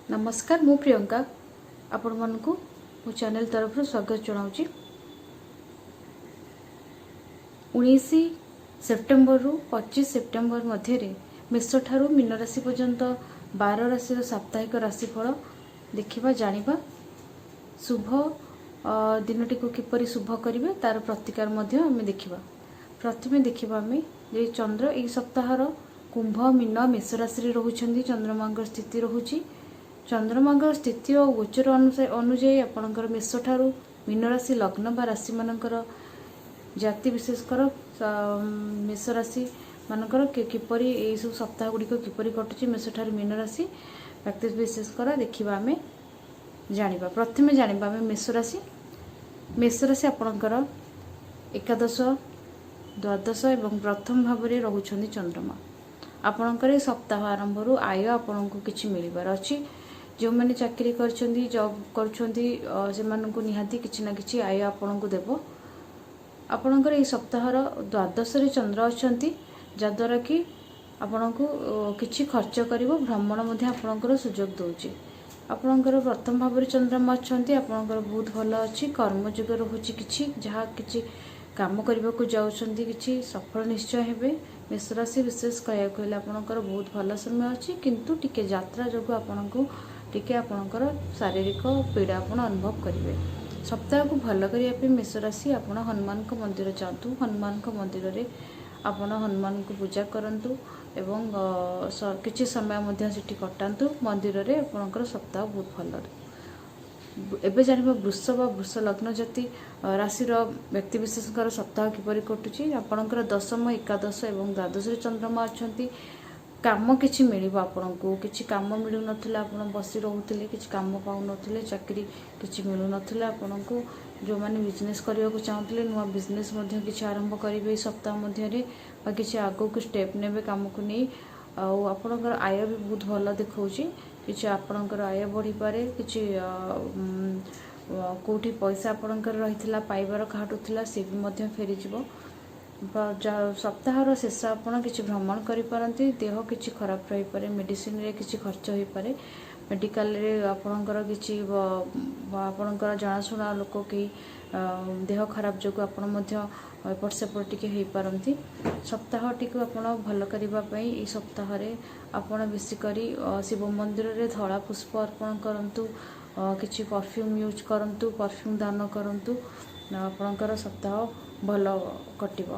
ନମସ୍କାର, ମୁଁ ପ୍ରିୟଙ୍କା ଆପଣମାନଙ୍କୁ ମୋ ଚ୍ୟାନେଲ୍ ତରଫରୁ ସ୍ୱାଗତ ଜଣାଉଛି। 19 ସେପ୍ଟେମ୍ବରରୁ 25 ସେପ୍ଟେମ୍ବର ମଧ୍ୟରେ ମେଷଠାରୁ ମୀନ ରାଶି ପର୍ଯ୍ୟନ୍ତ 12 ରାଶିର ସାପ୍ତାହିକ ରାଶିଫଳ ଦେଖିବା, ଜାଣିବା। ଶୁଭ ଦିନଟିକୁ କିପରି ଶୁଭ କରିବେ, ତାର ପ୍ରତିକାର ମଧ୍ୟ ଆମେ ଦେଖିବା। ପ୍ରଥମେ ଦେଖିବା ଆମେ ଯେ ଚନ୍ଦ୍ର ଏହି ସପ୍ତାହର କୁମ୍ଭ, ମୀନ, ମେଷ ରାଶିରେ ରହୁଛନ୍ତି। ଚନ୍ଦ୍ରମାଙ୍କର ସ୍ଥିତି ରହୁଛି। ଚନ୍ଦ୍ରମାଙ୍କର ସ୍ଥିତି ଓ ଗୋଚର ଅନୁଯାୟୀ ଆପଣଙ୍କର ମେଷଠାରୁ ମୀନ ରାଶି ଲଗ୍ନ ବା ରାଶିମାନଙ୍କର ଜାତି ବିଶେଷକର ମେଷ ରାଶି ମାନଙ୍କର କିପରି ଏଇସବୁ ସପ୍ତାହ ଗୁଡ଼ିକ କିପରି କଟୁଛି, ମେଷଠାରୁ ମୀନ ରାଶି ବ୍ୟକ୍ତି ବିଶେଷକର ଦେଖିବା, ଆମେ ଜାଣିବା। ପ୍ରଥମେ ଜାଣିବା ଆମେ ମେଷ ରାଶି। ମେଷ ରାଶି ଆପଣଙ୍କର ଏକାଦଶ, ଦ୍ୱାଦଶ ଏବଂ ପ୍ରଥମ ଭାବରେ ରହୁଛନ୍ତି ଚନ୍ଦ୍ରମା। ଆପଣଙ୍କର ଏ ସପ୍ତାହ ଆରମ୍ଭରୁ ଆୟ ଆପଣଙ୍କୁ କିଛି ମିଳିବାର ଅଛି। ଯେଉଁମାନେ ଚାକିରି କରିଛନ୍ତି, ଜବ୍ କରୁଛନ୍ତି, ସେମାନଙ୍କୁ ନିହାତି କିଛି ନା କିଛି ଆୟ ଆପଣଙ୍କୁ ଦେବ। ଆପଣଙ୍କର ଏଇ ସପ୍ତାହର ଦ୍ୱାଦଶରେ ଚନ୍ଦ୍ର ଅଛନ୍ତି, ଯାହାଦ୍ୱାରା କି ଆପଣଙ୍କୁ କିଛି ଖର୍ଚ୍ଚ କରିବ, ଭ୍ରମଣ ମଧ୍ୟ ଆପଣଙ୍କର ସୁଯୋଗ ଦେଉଛି। ଆପଣଙ୍କର ପ୍ରଥମ ଭାବରେ ଚନ୍ଦ୍ରମା ଅଛନ୍ତି, ଆପଣଙ୍କର ବହୁତ ଭଲ ଅଛି। କର୍ମଯୋଗ ରହୁଛି। କିଛି ଯାହା କିଛି କାମ କରିବାକୁ ଯାଉଛନ୍ତି, କିଛି ସଫଳ ନିଶ୍ଚୟ ହେବେ। ମେଷରାଶି ବିଶେଷ କହିବାକୁ ହେଲେ ଆପଣଙ୍କର ବହୁତ ଭଲ ସମୟ ଅଛି, କିନ୍ତୁ ଟିକେ ଯାତ୍ରା ଯୋଗୁଁ ଆପଣଙ୍କୁ ଟିକେ ଆପଣଙ୍କର ଶାରୀରିକ ପୀଡ଼ା ଆପଣ ଅନୁଭବ କରିବେ। ସପ୍ତାହକୁ ଭଲ କରିବା ପାଇଁ ମେଷରାଶି ଆପଣ ହନୁମାନଙ୍କ ମନ୍ଦିର ଯାଆନ୍ତୁ। ହନୁମାନଙ୍କ ମନ୍ଦିରରେ ଆପଣ ହନୁମାନଙ୍କୁ ପୂଜା କରନ୍ତୁ ଏବଂ କିଛି ସମୟ ମଧ୍ୟ ସେଠି କଟାନ୍ତୁ ମନ୍ଦିରରେ। ଆପଣଙ୍କର ସପ୍ତାହ ବହୁତ ଭଲ। ଏବେ ଜାଣିବା ବୃଷ ବା ବୃଷ ଲଗ୍ନ ଜାତି ରାଶିର ବ୍ୟକ୍ତିବିଶେଷଙ୍କର ସପ୍ତାହ କିପରି କଟୁଛି। ଆପଣଙ୍କର ଦଶମ, ଏକାଦଶ ଏବଂ ଦ୍ୱାଦଶରେ ଚନ୍ଦ୍ରମା ଅଛନ୍ତି। କାମ କିଛି ମିଳିବ ଆପଣଙ୍କୁ। କିଛି କାମ ମିଳୁନଥିଲା, ଆପଣ ବସି ରହୁଥିଲେ, କିଛି କାମ ପାଉନଥିଲେ, ଚାକିରି କିଛି ମିଳୁନଥିଲା ଆପଣଙ୍କୁ। ଯେଉଁମାନେ ବିଜନେସ୍ କରିବାକୁ ଚାହୁଁଥିଲେ, ନୂଆ ବିଜନେସ୍ ମଧ୍ୟ କିଛି ଆରମ୍ଭ କରିବେ ଏଇ ସପ୍ତାହ ମଧ୍ୟରେ ବା କିଛି ଆଗକୁ ଷ୍ଟେପ୍ ନେବେ କାମକୁ ନେଇ। ଆଉ ଆପଣଙ୍କର ଆୟ ବି ବହୁତ ଭଲ ଦେଖାଉଛି। କିଛି ଆପଣଙ୍କର ଆୟ ବଢ଼ିପାରେ। କିଛି କେଉଁଠି ପଇସା ଆପଣଙ୍କର ରହିଥିଲା, ପାଇବାର କାହାଠୁ ଥିଲା, ସେ ବି ମଧ୍ୟ ଫେରିଯିବ। ସପ୍ତାହର ଶେଷ ଆପଣ କିଛି ଭ୍ରମଣ କରିପାରନ୍ତି। ଦେହ କିଛି ଖରାପ ରହିପାରେ, ମେଡ଼ିସିନରେ କିଛି ଖର୍ଚ୍ଚ ହୋଇପାରେ। ମେଡ଼ିକାଲରେ ଆପଣଙ୍କର କିଛି ଆପଣଙ୍କର ଜଣାଶୁଣା ଲୋକ କେହି ଦେହ ଖରାପ ଯୋଗୁଁ ଆପଣ ମଧ୍ୟ ଏପଟ ସେପଟ ଟିକେ ହେଇପାରନ୍ତି। ସପ୍ତାହଟିକୁ ଆପଣ ଭଲ କରିବା ପାଇଁ ଏଇ ସପ୍ତାହରେ ଆପଣ ବେଶୀ କରି ଶିବ ମନ୍ଦିରରେ ଧଳା ପୁଷ୍ପ ଅର୍ପଣ କରନ୍ତୁ, କିଛି ପରଫ୍ୟୁମ୍ ୟୁଜ୍ କରନ୍ତୁ, ପରଫ୍ୟୁମ୍ ଦାନ କରନ୍ତୁ। ଆପଣଙ୍କର ସପ୍ତାହ ଭଲ କଟିବ।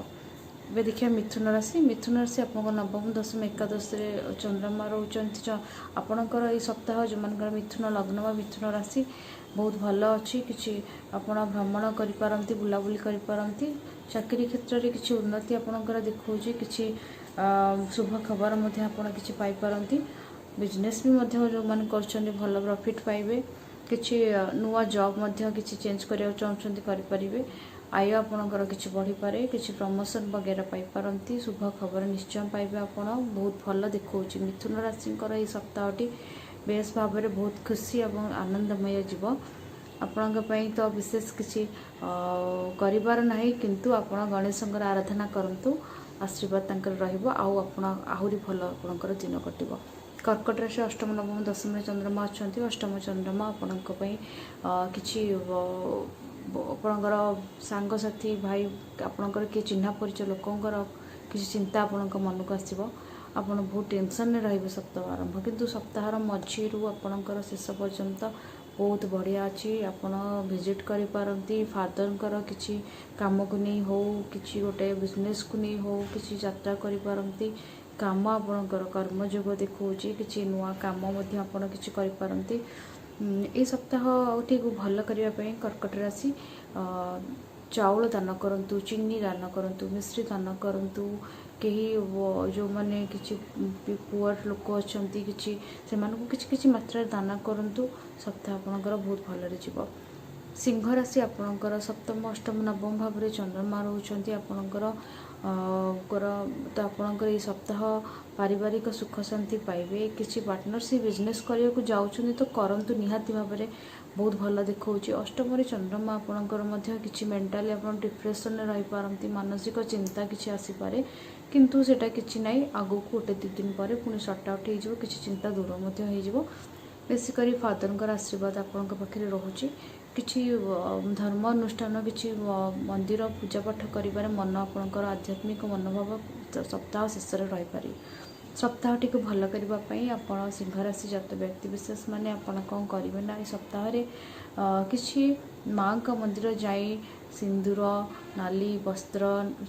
ଏବେ ଦେଖିବା ମିଥୁନ ରାଶି। ମିଥୁନ ରାଶି ଆପଣଙ୍କ ନବମ, ଦଶମ, ଏକାଦଶରେ ଚନ୍ଦ୍ରମା ରହୁଛନ୍ତି। ଆପଣଙ୍କର ଏଇ ସପ୍ତାହ ଯେଉଁମାନଙ୍କର ମିଥୁନ ଲଗ୍ନ ବା ମିଥୁନ ରାଶି ବହୁତ ଭଲ ଅଛି। କିଛି ଆପଣ ଭ୍ରମଣ କରିପାରନ୍ତି, ବୁଲାବୁଲି କରିପାରନ୍ତି। ଚାକିରି କ୍ଷେତ୍ରରେ କିଛି ଉନ୍ନତି ଆପଣଙ୍କର ଦେଖାଉଛି। କିଛି ଶୁଭ ଖବର ମଧ୍ୟ ଆପଣ କିଛି ପାଇପାରନ୍ତି। ବିଜନେସ୍ ବି ମଧ୍ୟ ଯେଉଁମାନେ କରୁଛନ୍ତି, ଭଲ ପ୍ରଫିଟ୍ ପାଇବେ। କିଛି ନୂଆ ଜବ୍ ମଧ୍ୟ କିଛି ଚେଞ୍ଜ କରିବାକୁ ଚାହୁଁଛନ୍ତି, କରିପାରିବେ। ଆୟ ଆପଣଙ୍କର କିଛି ବଢ଼ିପାରେ। କିଛି ପ୍ରମୋସନ୍ ବଗେରା ପାଇପାରନ୍ତି। ଶୁଭ ଖବର ନିଶ୍ଚୟ ପାଇବେ ଆପଣ। ବହୁତ ଭଲ ଦେଖାଉଛି। ମିଥୁନ ରାଶିଙ୍କର ଏଇ ସପ୍ତାହଟି ବେଶ ଭାବରେ ବହୁତ ଖୁସି ଏବଂ ଆନନ୍ଦମୟ ଯିବ। ଆପଣଙ୍କ ପାଇଁ ତ ବିଶେଷ କିଛି କରିବାର ନାହିଁ, କିନ୍ତୁ ଆପଣ ଗଣେଶଙ୍କର ଆରାଧନା କରନ୍ତୁ, ଆଶୀର୍ବାଦ ତାଙ୍କର ରହିବ ଆଉ ଆପଣ ଆହୁରି ଭଲ ଆପଣଙ୍କର ଦିନ କଟିବ। କର୍କଟ ରାଶି ଅଷ୍ଟମ, ନବମ, ଦଶମରେ ଚନ୍ଦ୍ରମା ଅଛନ୍ତି। ଅଷ୍ଟମ ଚନ୍ଦ୍ରମା ଆପଣଙ୍କ ପାଇଁ କିଛି ଆପଣଙ୍କର ସାଙ୍ଗସାଥି, ଭାଇ, ଆପଣଙ୍କର କିଏ ଚିହ୍ନା ପରିଚୟ ଲୋକଙ୍କର କିଛି ଚିନ୍ତା ଆପଣଙ୍କ ମନକୁ ଆସିବ। ଆପଣ ବହୁତ ଟେନସନରେ ରହିବେ ସପ୍ତାହ ଆରମ୍ଭ, କିନ୍ତୁ ସପ୍ତାହର ମଝିରୁ ଆପଣଙ୍କର ଶେଷ ପର୍ଯ୍ୟନ୍ତ ବହୁତ ବଢ଼ିଆ ଅଛି। ଆପଣ ଭିଜିଟ୍ କରିପାରନ୍ତି। ଫାଦରଙ୍କର କିଛି କାମକୁ ନେଇ ହଉ, କିଛି ଗୋଟେ ବିଜନେସ୍କୁ ନେଇ ହଉ, କିଛି ଯାତ୍ରା କରିପାରନ୍ତି। କାମ ଆପଣଙ୍କର କର୍ମଯୋଗ ଦେଖାଉଛି। କିଛି ନୂଆ କାମ ମଧ୍ୟ ଆପଣ କିଛି କରିପାରନ୍ତି। ଏଇ ସପ୍ତାହଟିକୁ ଭଲ କରିବା ପାଇଁ କର୍କଟ ରାଶି ଚାଉଳ ଦାନ କରନ୍ତୁ, ଚିନି ଦାନ କରନ୍ତୁ, ମିଶ୍ରି ଦାନ କରନ୍ତୁ। କେହି ଯେଉଁମାନେ କିଛି ପୁଅର ଲୋକ ଅଛନ୍ତି, କିଛି ସେମାନଙ୍କୁ କିଛି କିଛି ମାତ୍ରାରେ ଦାନ କରନ୍ତୁ। ସପ୍ତାହ ଆପଣଙ୍କର ବହୁତ ଭଲରେ ଯିବ। ସିଂହ ରାଶି ଆପଣଙ୍କର ସପ୍ତମ, ଅଷ୍ଟମ, ନବମ ଭାବରେ ଚନ୍ଦ୍ରମା ରହୁଛନ୍ତି ଆପଣଙ୍କର ତ ଆପଣଙ୍କର ଏଇ ସପ୍ତାହ ପାରିବାରିକ ସୁଖ ଶାନ୍ତି ପାଇବେ। କିଛି ପାର୍ଟନରସିପ୍ ବିଜନେସ୍ କରିବାକୁ ଯାଉଛନ୍ତି ତ କରନ୍ତୁ, ନିହାତି ଭାବରେ ବହୁତ ଭଲ ଦେଖାଉଛି। ଅଷ୍ଟମରେ ଚନ୍ଦ୍ରମା ଆପଣଙ୍କର ମଧ୍ୟ କିଛି ମେଣ୍ଟାଲି ଆପଣ ଡିପ୍ରେସନରେ ରହିପାରନ୍ତି। ମାନସିକ ଚିନ୍ତା କିଛି ଆସିପାରେ, କିନ୍ତୁ ସେଇଟା କିଛି ନାହିଁ। ଆଗକୁ ଗୋଟେ ଦୁଇ ଦିନ ପରେ ପୁଣି ସର୍ଟ ଆଉଟ୍ ହେଇଯିବ। କିଛି ଚିନ୍ତା ଦୂର ମଧ୍ୟ ହେଇଯିବ। ବେଶୀ କରି ଫାଦରଙ୍କର ଆଶୀର୍ବାଦ ଆପଣଙ୍କ ପାଖରେ ରହୁଛି। କିଛି ଧର୍ମ ଅନୁଷ୍ଠାନ, କିଛି ମନ୍ଦିର ପୂଜାପାଠ କରିବାରେ ମନ, ଆପଣଙ୍କର ଆଧ୍ୟାତ୍ମିକ ମନୋଭାବ ସପ୍ତାହ ଶେଷରେ ରହିପାରେ। ସପ୍ତାହଟିକୁ ଭଲ କରିବା ପାଇଁ ଆପଣ ସିଂହ ରାଶି ଜାତ ବ୍ୟକ୍ତି ବିଶେଷ ମାନେ ଆପଣ କ'ଣ କରିବେ ନା, ଏ ସପ୍ତାହରେ କିଛି ମାଆଙ୍କ ମନ୍ଦିର ଯାଇ ସିନ୍ଦୁର, ନାଲି ବସ୍ତ୍ର,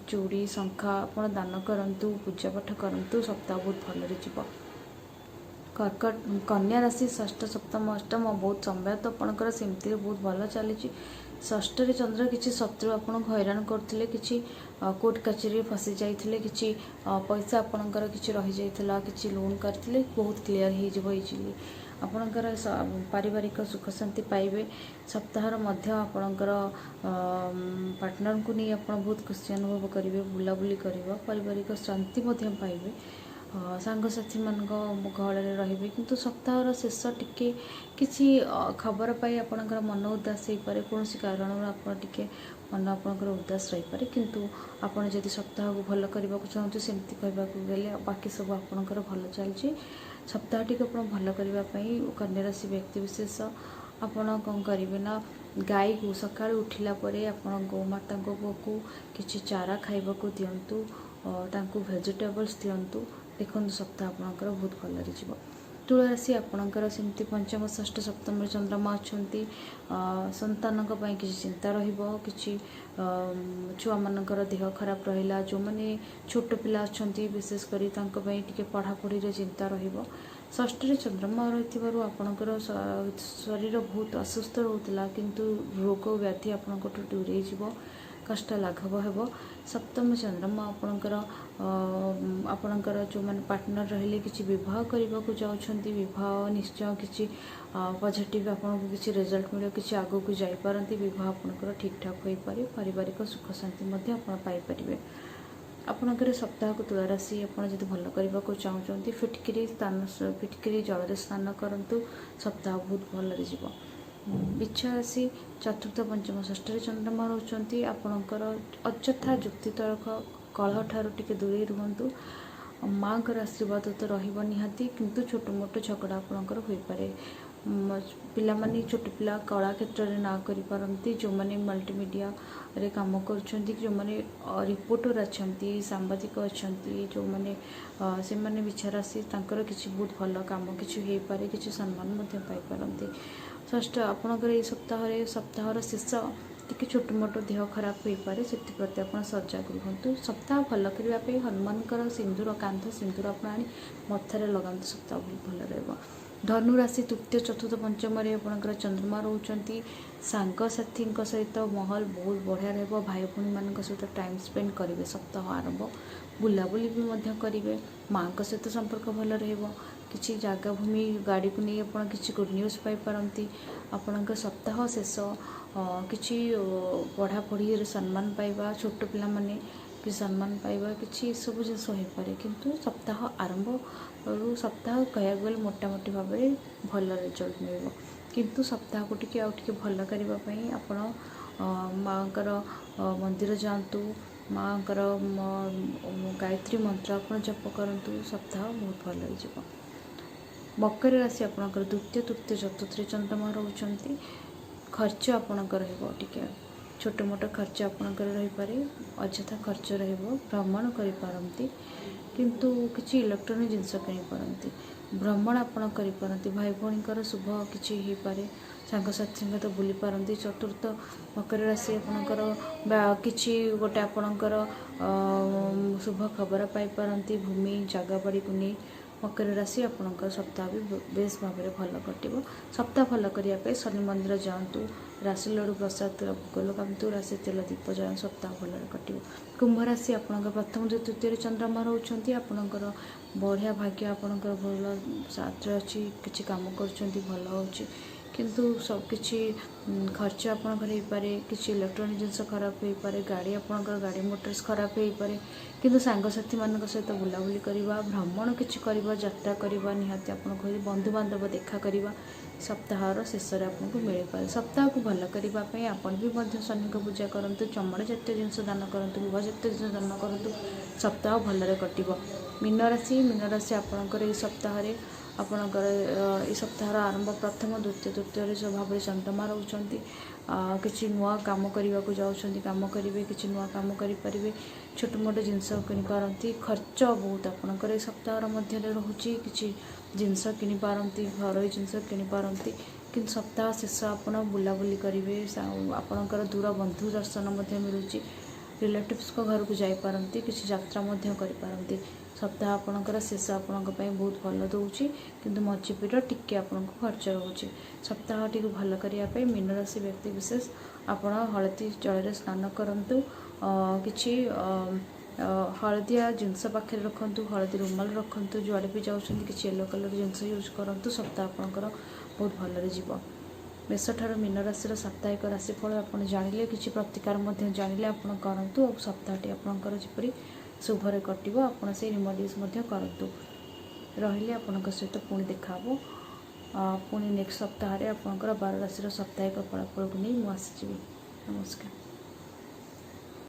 ଚୁଡ଼ି, ଶଙ୍ଖା ଆପଣ ଦାନ କରନ୍ତୁ, ପୂଜାପାଠ କରନ୍ତୁ। ସପ୍ତାହ ବହୁତ ଭଲରେ ଯିବ। କର୍କଟ, କନ୍ୟା ରାଶି, ଷଷ୍ଠ, ସପ୍ତମ, ଅଷ୍ଟମ ବହୁତ ସମୟ ତ ଆପଣଙ୍କର ସେମିତିରେ ବହୁତ ଭଲ ଚାଲିଛି। ଷଷ୍ଠରେ ଚନ୍ଦ୍ର, କିଛି ଶତ୍ରୁ ଆପଣଙ୍କୁ ହଇରାଣ କରୁଥିଲେ, କିଛି କୋର୍ଟ କଚେରୀରେ ଫସି ଯାଇଥିଲେ, କିଛି ପଇସା ଆପଣଙ୍କର କିଛି ରହିଯାଇଥିଲା, କିଛି ଲୋନ୍ କରିଥିଲେ, ବହୁତ କ୍ଲିଅର୍ ହେଇଯିବ ଇଜିଲି। ଆପଣଙ୍କର ପାରିବାରିକ ସୁଖ ଶାନ୍ତି ପାଇବେ। ସପ୍ତାହର ମଧ୍ୟ ଆପଣଙ୍କର ପାର୍ଟନରଙ୍କୁ ନେଇ ଆପଣ ବହୁତ ଖୁସି ଅନୁଭବ କରିବେ, ବୁଲାବୁଲି କରିବ, ପାରିବାରିକ ଶାନ୍ତି ମଧ୍ୟ ପାଇବେ, ସାଙ୍ଗସାଥିମାନଙ୍କ ଗହଳରେ ରହିବେ। କିନ୍ତୁ ସପ୍ତାହର ଶେଷ ଟିକେ କିଛି ଖବର ପାଇ ଆପଣଙ୍କର ମନ ଉଦାସ ହେଇପାରେ। କୌଣସି କାରଣରୁ ଆପଣ ଟିକେ ମନ ଆପଣଙ୍କର ଉଦାସ ରହିପାରେ। କିନ୍ତୁ ଆପଣ ଯଦି ସପ୍ତାହକୁ ଭଲ କରିବାକୁ ଚାହୁଁଛନ୍ତି, ସେମିତି କହିବାକୁ ଗଲେ ବାକି ସବୁ ଆପଣଙ୍କର ଭଲ ଚାଲିଛି। ସପ୍ତାହଟିକୁ ଆପଣ ଭଲ କରିବା ପାଇଁ କନ୍ୟା ରାଶି ବ୍ୟକ୍ତିବିଶେଷ ଆପଣ କ'ଣ କରିବେ ନା, ଗାଈକୁ ସକାଳୁ ଉଠିଲା ପରେ ଆପଣ ଗୋମାତାଙ୍କୁ କିଛି ଚାରା ଖାଇବାକୁ ଦିଅନ୍ତୁ, ତାଙ୍କୁ ଭେଜିଟେବଲ୍ସ ଦିଅନ୍ତୁ। ଦେଖନ୍ତୁ, ସପ୍ତାହ ଆପଣଙ୍କର ବହୁତ ଭଲରେ ଯିବ। ତୁଳା ରାଶି, ଆପଣଙ୍କର ସେମିତି ପଞ୍ଚମ, ଷଷ୍ଠ, ସପ୍ତମରେ ଚନ୍ଦ୍ରମା ଅଛନ୍ତି। ସନ୍ତାନଙ୍କ ପାଇଁ କିଛି ଚିନ୍ତା ରହିବ। କିଛି ଛୁଆମାନଙ୍କର ଦେହ ଖରାପ ରହିଲା, ଯେଉଁମାନେ ଛୋଟ ପିଲା ଅଛନ୍ତି ବିଶେଷ କରି ତାଙ୍କ ପାଇଁ ଟିକେ ପଢ଼ାପଢ଼ିରେ ଚିନ୍ତା ରହିବ। ଷଷ୍ଠରେ ଚନ୍ଦ୍ରମା ରହିଥିବାରୁ ଆପଣଙ୍କର ଶରୀର ବହୁତ ଅସୁସ୍ଥ ରହୁଥିଲା, କିନ୍ତୁ ରୋଗ ବ୍ୟାଧି ଆପଣଙ୍କଠୁ ଦୂରେଇ ଯିବ, କଷ୍ଟ ଲାଘବ ହେବ। ସପ୍ତମ ଚନ୍ଦ୍ରମା ଆପଣଙ୍କର ଯେଉଁମାନେ ପାର୍ଟନର ରହିଲେ, କିଛି ବିବାହ କରିବାକୁ ଯାଉଛନ୍ତି, ବିବାହ ନିଶ୍ଚୟ କିଛି ପଜିଟିଭ୍ ଆପଣଙ୍କୁ କିଛି ରେଜଲ୍ଟ ମିଳିବ, କିଛି ଆଗକୁ ଯାଇପାରନ୍ତି, ବିବାହ ଆପଣଙ୍କର ଠିକ୍ଠାକ୍ ହୋଇପାରେ, ପାରିବାରିକ ସୁଖ ଶାନ୍ତି ମଧ୍ୟ ଆପଣ ପାଇପାରିବେ। ଆପଣଙ୍କର ସପ୍ତାହକୁ ତୁଳାରାଶି ଆପଣ ଯଦି ଭଲ କରିବାକୁ ଚାହୁଁଛନ୍ତି, ଫିଟକିରି ସ୍ଥାନ, ଫିଟକିରି ଜଳରେ ସ୍ନାନ କରନ୍ତୁ, ସପ୍ତାହ ବହୁତ ଭଲରେ ଯିବ। ବିଛା ରାଶି, ଚତୁର୍ଥ, ପଞ୍ଚମ, ଷଷ୍ଠରେ ଚନ୍ଦ୍ରମା ରହୁଛନ୍ତି। ଆପଣଙ୍କର ଅଯଥା ଯୁକ୍ତିତର୍କ, କଳହ ଠାରୁ ଟିକେ ଦୂରେଇ ରୁହନ୍ତୁ। ମାଆଙ୍କର ଆଶୀର୍ବାଦ ତ ରହିବ ନିହାତି, କିନ୍ତୁ ଛୋଟ ମୋଟ ଝଗଡ଼ା ଆପଣଙ୍କର ହୋଇପାରେ। ପିଲାମାନେ, ଛୋଟ ପିଲା କଳା କ୍ଷେତ୍ରରେ ନାଁ କରିପାରନ୍ତି। ଯେଉଁମାନେ ମଲ୍ଟିମିଡ଼ିଆରେ କାମ କରୁଛନ୍ତି, ଯେଉଁମାନେ ରିପୋର୍ଟର ଅଛନ୍ତି, ସାମ୍ବାଦିକ ଅଛନ୍ତି ଯେଉଁମାନେ, ସେମାନେ ବିଛା ରାଶି, ତାଙ୍କର କିଛି ବହୁତ ଭଲ କାମ କିଛି ହେଇପାରେ, କିଛି ସମ୍ମାନ ମଧ୍ୟ ପାଇପାରନ୍ତି। ଷଷ୍ଠ ଆପଣଙ୍କର ଏଇ ସପ୍ତାହରେ ସପ୍ତାହର ଶେଷ ଟିକେ ଛୋଟ ମୋଟ ଦେହ ଖରାପ ହୋଇପାରେ, ସେଥିପ୍ରତି ଆପଣ ସଜାଗ ରୁହନ୍ତୁ। ସପ୍ତାହ ଭଲ କରିବା ପାଇଁ ହନୁମାନଙ୍କର ସିନ୍ଦୁର, କାନ୍ଧ ସିନ୍ଦୁର ଆପଣ ଆଣି ମଥାରେ ଲଗାନ୍ତୁ, ସପ୍ତାହ ବହୁତ ଭଲ ରହିବ। ଧନୁରାଶି, ତୃତୀୟ, ଚତୁର୍ଥ, ପଞ୍ଚମରେ ଆପଣଙ୍କର ଚନ୍ଦ୍ରମା ରହୁଛନ୍ତି। ସାଙ୍ଗସାଥିଙ୍କ ସହିତ ମହଲ ବହୁତ ବଢ଼ିଆ ରହିବ। ଭାଇ ଭଉଣୀମାନଙ୍କ ସହିତ ଟାଇମ୍ ସ୍ପେଣ୍ଡ କରିବେ। ସପ୍ତାହ ଆରମ୍ଭ ବୁଲାବୁଲି ବି ମଧ୍ୟ କରିବେ। ମାଆଙ୍କ ସହିତ ସମ୍ପର୍କ ଭଲ ରହିବ। କିଛି ଜାଗା, ଭୂମି, ଗାଡ଼ିକୁ ନେଇ ଆପଣ କିଛି ଗୁଡ଼୍ ନ୍ୟୁଜ୍ ପାଇପାରନ୍ତି। ଆପଣଙ୍କ ସପ୍ତାହ ଶେଷ କିଛି ପଢ଼ାପଢ଼ିରେ ସମ୍ମାନ ପାଇବା, ଛୋଟ ପିଲାମାନେ କିଛି ସମ୍ମାନ ପାଇବା, କିଛି ଏସବୁ ଜିନିଷ ହୋଇପାରେ। କିନ୍ତୁ ସପ୍ତାହ ଆରମ୍ଭରୁ ସପ୍ତାହ କହିବାକୁ ଗଲେ ମୋଟାମୋଟି ଭାବରେ ଭଲ ରେଜଲ୍ଟ ମିଳିବ। କିନ୍ତୁ ସପ୍ତାହକୁ ଟିକେ ଆଉ ଟିକେ ଭଲ କରିବା ପାଇଁ ଆପଣ ମାଆଙ୍କର ମନ୍ଦିର ଯାଆନ୍ତୁ, ମାଆଙ୍କର ଗାୟତ୍ରୀ ମନ୍ତ୍ର ଆପଣ ଜପ କରନ୍ତୁ, ସପ୍ତାହ ବହୁତ ଭଲ ହେଇଯିବ। ମକର ରାଶି, ଆପଣଙ୍କର ଦ୍ୱିତୀୟ, ତୃତୀୟ, ଚତୁର୍ଥରେ ଚନ୍ଦ୍ରମା ରହୁଛନ୍ତି। ଖର୍ଚ୍ଚ ଆପଣଙ୍କର ରହିବ, ଟିକେ ଛୋଟ ମୋଟ ଖର୍ଚ୍ଚ ଆପଣଙ୍କର ରହିପାରେ, ଅଯଥା ଖର୍ଚ୍ଚ ରହିବ। ଭ୍ରମଣ କରିପାରନ୍ତି, କିନ୍ତୁ କିଛି ଇଲେକ୍ଟ୍ରୋନିକ୍ ଜିନିଷ କିଣିପାରନ୍ତି। ଭ୍ରମଣ ଆପଣ କରିପାରନ୍ତି, ଭାଇ ଭଉଣୀଙ୍କର ଶୁଭ କିଛି ହେଇପାରେ, ସାଙ୍ଗସାଥିଙ୍କ ତ ବୁଲିପାରନ୍ତି। ଚତୁର୍ଥ ମକର ରାଶି ଆପଣଙ୍କର ବା କିଛି ଗୋଟେ ଆପଣଙ୍କର ଶୁଭ ଖବର ପାଇପାରନ୍ତି ଭୂମି ଜାଗା ବାଡ଼ିକୁ ନେଇ। ମକର ରାଶି ଆପଣଙ୍କର ସପ୍ତାହ ବି ବେଶ ଭାବରେ ଭଲ କଟିବ। ସପ୍ତାହ ଭଲ କରିବା ପାଇଁ ଶନି ମନ୍ଦିର ଯାଆନ୍ତୁ, ରାଶି ଲଡ଼ୁ ପ୍ରସାଦ ଭୋଗ ଲଗାନ୍ତୁ, ରାଶି ତେଲ ଦୀପ ଜଳାନ୍ତୁ, ସପ୍ତାହ ଭଲରେ କଟିବ। କୁମ୍ଭ ରାଶି, ଆପଣଙ୍କ ପ୍ରଥମ, ତୃତୀୟରେ ଚନ୍ଦ୍ରମା ରହୁଛନ୍ତି। ଆପଣଙ୍କର ବଢ଼ିଆ ଭାଗ୍ୟ, ଆପଣଙ୍କର ଭଲ ସାଥରେ ଅଛି, କିଛି କାମ କରୁଛନ୍ତି, ଭଲ ହେଉଛି। କିନ୍ତୁ ସବୁ କିଛି ଖର୍ଚ୍ଚ ଆପଣଙ୍କର ହେଇପାରେ, କିଛି ଇଲେକ୍ଟ୍ରୋନିକ୍ ଜିନିଷ ଖରାପ ହେଇପାରେ, ଗାଡ଼ି ଆପଣଙ୍କର ଗାଡ଼ି ମୋଟର୍ସ ଖରାପ ହେଇପାରେ। କିନ୍ତୁ ସାଙ୍ଗସାଥିମାନଙ୍କ ସହିତ ବୁଲାବୁଲି କରିବା, ଭ୍ରମଣ କିଛି କରିବା, ଯାତ୍ରା କରିବା ନିହାତି ଆପଣଙ୍କୁ ବନ୍ଧୁବାନ୍ଧବ ଦେଖା କରିବା ସପ୍ତାହର ଶେଷରେ ଆପଣଙ୍କୁ ମିଳିପାରେ। ସପ୍ତାହକୁ ଭଲ କରିବା ପାଇଁ ଆପଣ ବି ମଧ୍ୟ ଶନିଙ୍କ ପୂଜା କରନ୍ତୁ, ଚମଡ଼ା ଜାତୀୟ ଜିନିଷ ଦାନ କରନ୍ତୁ, ଲୁହା ଜାତୀୟ ଜିନିଷ ଦାନ କରନ୍ତୁ, ସପ୍ତାହ ଭଲରେ କଟିବ। ମୀନ ରାଶି, ମୀନ ରାଶି ଆପଣଙ୍କର ଏଇ ସପ୍ତାହରେ ଆପଣଙ୍କର ଏ ସପ୍ତାହର ଆରମ୍ଭ ପ୍ରଥମ, ଦ୍ୱିତୀୟ, ତୃତୀୟରେ ସବୁ ଭାବରେ ଚନ୍ଦ୍ରମା ରହୁଛନ୍ତି। କିଛି ନୂଆ କାମ କରିବାକୁ ଯାଉଛନ୍ତି, କାମ କରିବେ, କିଛି ନୂଆ କାମ କରିପାରିବେ, ଛୋଟ ମୋଟ ଜିନିଷ କିଣିପାରନ୍ତି। ଖର୍ଚ୍ଚ ବହୁତ ଆପଣଙ୍କର ଏ ସପ୍ତାହର ମଧ୍ୟରେ ରହୁଛି। କିଛି ଜିନିଷ କିଣିପାରନ୍ତି, ଘରୋଇ ଜିନିଷ କିଣିପାରନ୍ତି। କିନ୍ତୁ ସପ୍ତାହ ଶେଷ ଆପଣ ବୁଲାବୁଲି କରିବେ। ଆପଣଙ୍କର ଦୂର ବନ୍ଧୁ ଦର୍ଶନ ମଧ୍ୟ ମିଳୁଛି। ରିଲେଟିଭ୍ସଙ୍କ ଘରକୁ ଯାଇପାରନ୍ତି, କିଛି ଯାତ୍ରା ମଧ୍ୟ କରିପାରନ୍ତି। ସପ୍ତାହ ଆପଣଙ୍କର ଶେଷ ଆପଣଙ୍କ ପାଇଁ ବହୁତ ଭଲ ଦେଉଛି, କିନ୍ତୁ ମଝି ପିରିୟଡ଼ ଟିକେ ଆପଣଙ୍କୁ ଖର୍ଚ୍ଚ ରହୁଛି। ସପ୍ତାହଟିକୁ ଭଲ କରିବା ପାଇଁ ମୀନରାଶି ବ୍ୟକ୍ତି ବିଶେଷ ଆପଣ ହଳଦୀ ଜଳରେ ସ୍ନାନ କରନ୍ତୁ, କିଛି ହଳଦିଆ ଜିନିଷ ପାଖରେ ରଖନ୍ତୁ, ହଳଦୀ ରୁମାଲ ରଖନ୍ତୁ, ଯୁଆଡ଼େ ବି ଯାଉଛନ୍ତି କିଛି ୟେଲୋ କଲର୍ ଜିନିଷ ୟୁଜ୍ କରନ୍ତୁ। ସପ୍ତାହ ଆପଣଙ୍କର ବହୁତ ଭଲରେ ଯିବ। ମେଷଠାରୁ ମୀନ ରାଶିର ସାପ୍ତାହିକ ରାଶିଫଳ ଆପଣ ଜାଣିଲେ, କିଛି ପ୍ରତିକାର ମଧ୍ୟ ଜାଣିଲେ, ଆପଣ କରନ୍ତୁ ଆଉ ସପ୍ତାହଟି ଆପଣଙ୍କର ଯେପରି ଶୁଭରେ କଟିବ ଆପଣ ସେଇ ରିମେଡ଼ିଜ୍ ମଧ୍ୟ କରନ୍ତୁ। ରହିଲେ, ଆପଣଙ୍କ ସହିତ ପୁଣି ଦେଖାହେବ ପୁଣି ନେକ୍ସଟ ସପ୍ତାହରେ। ଆପଣଙ୍କର 12 ରାଶିର ସାପ୍ତାହିକ ଫଳାଫଳକୁ ନେଇ ମୁଁ ଆସିଯିବି। ନମସ୍କାର।